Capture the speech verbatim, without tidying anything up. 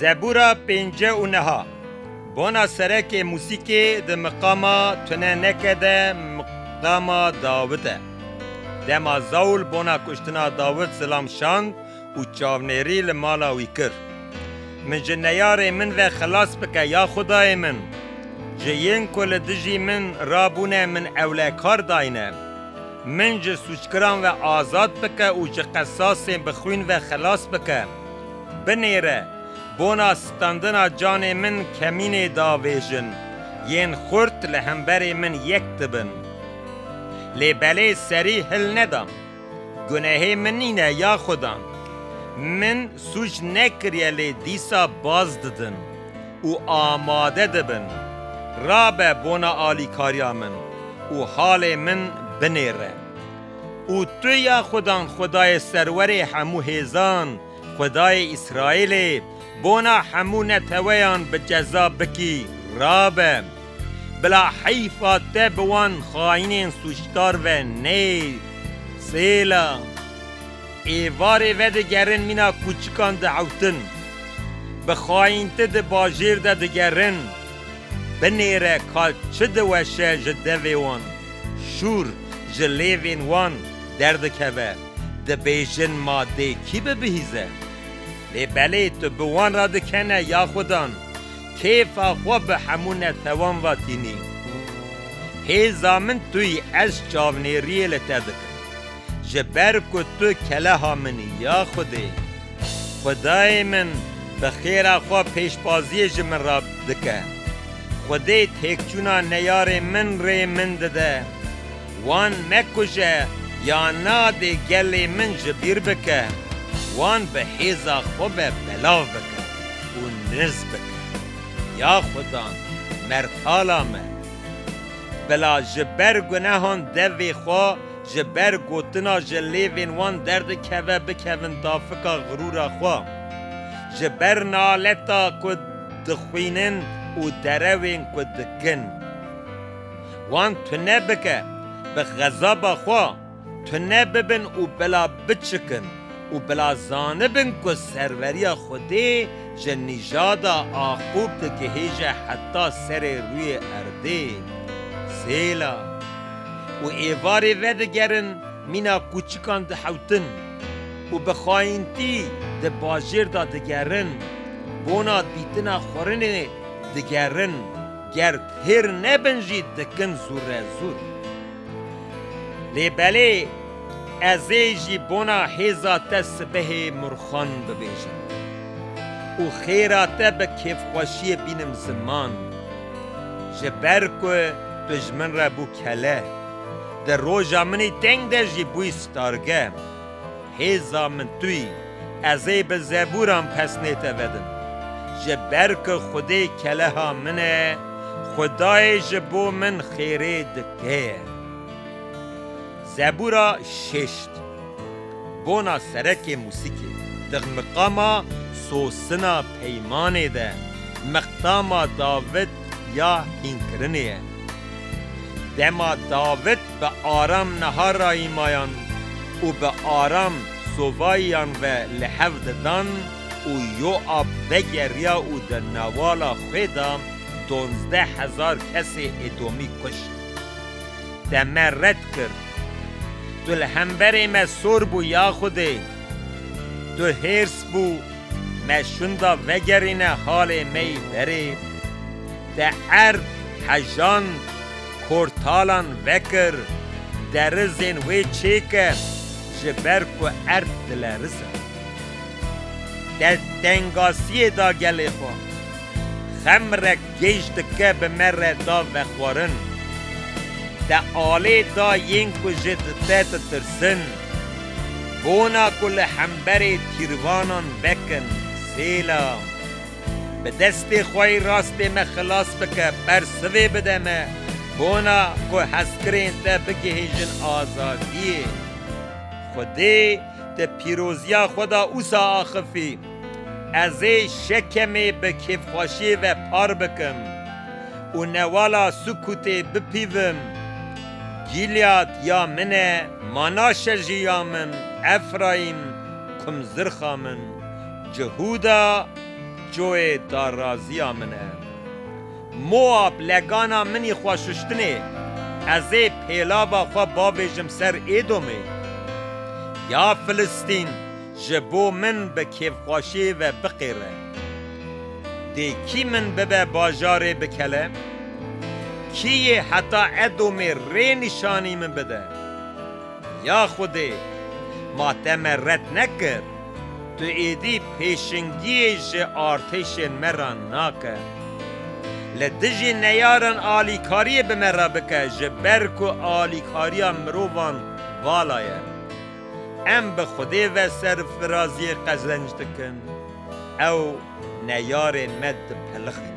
Zebûra pêncî û neh. Bona serekê mûsîkê di miqama tune neke de miqama Dawid e. Dema Zawl bona kuştina Dawid zilam şand û çavnêrî li mala wî kir. Min ji neyarê min ve xilas bike ya Xwedayê min. Ji yên ku li dijî min rabûne min ewlekar dayne. Min ji sûckiran ve azad bike û ji qesasên bi xwîn ve xilas bike. Binêre, bona standina canê min kemînê davêjin, yên xurt li hemberê min yek dibin. Lê belê serî hilneda. Gunehê min nîne ya Xudan. Min sûc nekiriye lê dîsa baz didin û amade dibin. Rabe bona alîkariya min û halê min binêre. Û tu ya Xudan, Xwedayê serwerê hemû hêzan, Xwedayê Îsraîlê, bona hemû neteweyan bi ceza bikî, rabe. Bila heyfa te bi wan xayînên sûcdar ve neyê. Sêla. Êvarê vedigerin mîna kûçikan dihewtin. Bi xayîntî di bajêr de digerin. Binêre ka çi diweşe ji devê wan, şûr ji lêvên wan derdikeve, dibêjin ma dê kî bibihîze? Lê belê tu bi wan re dikene ya Xudan, kêfa xwe bi hemû netewan ve tînî. Hêza min tu yî, ez çavnêriyê li te dikim. Ji ber ku tu keleha min î, ya Xwedê. Xwedayê min bi xêra xwe pêşbaziyê ji min re dike. Xwedê têkçûna neyarê min rê min dide. Wan mekuje ya nadê gelê min ji bîr bike. Wan bi hêza xwe ve belav bike û niz bike. Ya Xudan, mertala me. Bila ji ber gunehan devê xwe, ji ber gotina ji lêvên wan derdikeve bikevin dafika xirûra xwe. Ji ber naleta ku dixwînin û derewên ku dikin. Wan tune bike bi xezaba xwe, tune bibin û bila biçikin û bila zanibin ku serweriya Xwedê ji nîjada Aqûb digihêje heta serê rûyê erdê. Sêla. Û êvarê vedigerin mîna kûçikan dihewtin û bi xayîntî di bajêr de digerin, bona dîtina xwarinê digerin, ger têr nebin jî dikin zûre zûr. Lê belê ez ê jî bona hêza te sibehê murxan bibêjim û xêra te bi kêfxweşiyê bînim ziman. Ji ber ku tu ji min re bû kele, di roja min î teng de jî bûyî starge. Hêza min tu yî, ez ê bi zebûran pesnê te vedim. Ji ber ku Xwedê keleha min e, Xwedayê ji bo min xêrê dike. Zebûra şêşt. Bona serekê mûsîkê. Di miqama sosina peymanê de, miqama Dawid ya hînkirinê ye. Dema Dawid bi aram nahar rayîmayan û bi aram sovayiyan ve li hev didan û Yoab vegeriya û di newala xwê de donzdeh hezar kesê Edomî kuşt. Te me red kir. Tu li hemberê me sor bû ya Xwedê. Tu hêrs bû, me şunda vegerîne halê me yî berê. Te erd hejan kortalan vekir, derizên wê çêke, ji ber ku erd dilerize. Te tengasiyê da gelê xwe. Xemrek gêj dike bi me re da vexwarin. Te alê da yên ku ji di te ditirsin. Bona ku li hemberê tîrvanan vekin. Sêla. Bi destê xwe yê rastê me xilas bike, bersivê bide me, bona ku hezkirên te bigihêjin azadiyê. Xwedê, te pîroziya xwe da ûsa axifî. Ez ê Şekemê bi kêfxweşiyê ve par bikim û newala Sukûtê bipîvim. Gîlyad ya min e, Manaşe jî ya min, Efrayîm, kumzirxa min. Cihûda, Çoyê daraziya min e. Moab legana min î xwe şuştinê, ez ê pêlava xwe bavêjim ser Êdomê. Ya Filistîn, ji bo min bi kêfxweşiyê ve biqêre. Dê kî min bibe bajarê bikele? Kî yê heta Edomê rê nîşanî min bide? Ya Xwedê, ma te me red nekir? Tu êdî pêşingiyê ji artêşên me re nake. Li dijî neyaran alîkariyê bi me re bike, ji ber ku alîkariya mirovan vala ye. Em bi Xwedê ve serfiraziyê qezenc dikin. Ew neyarên me dipelixîne.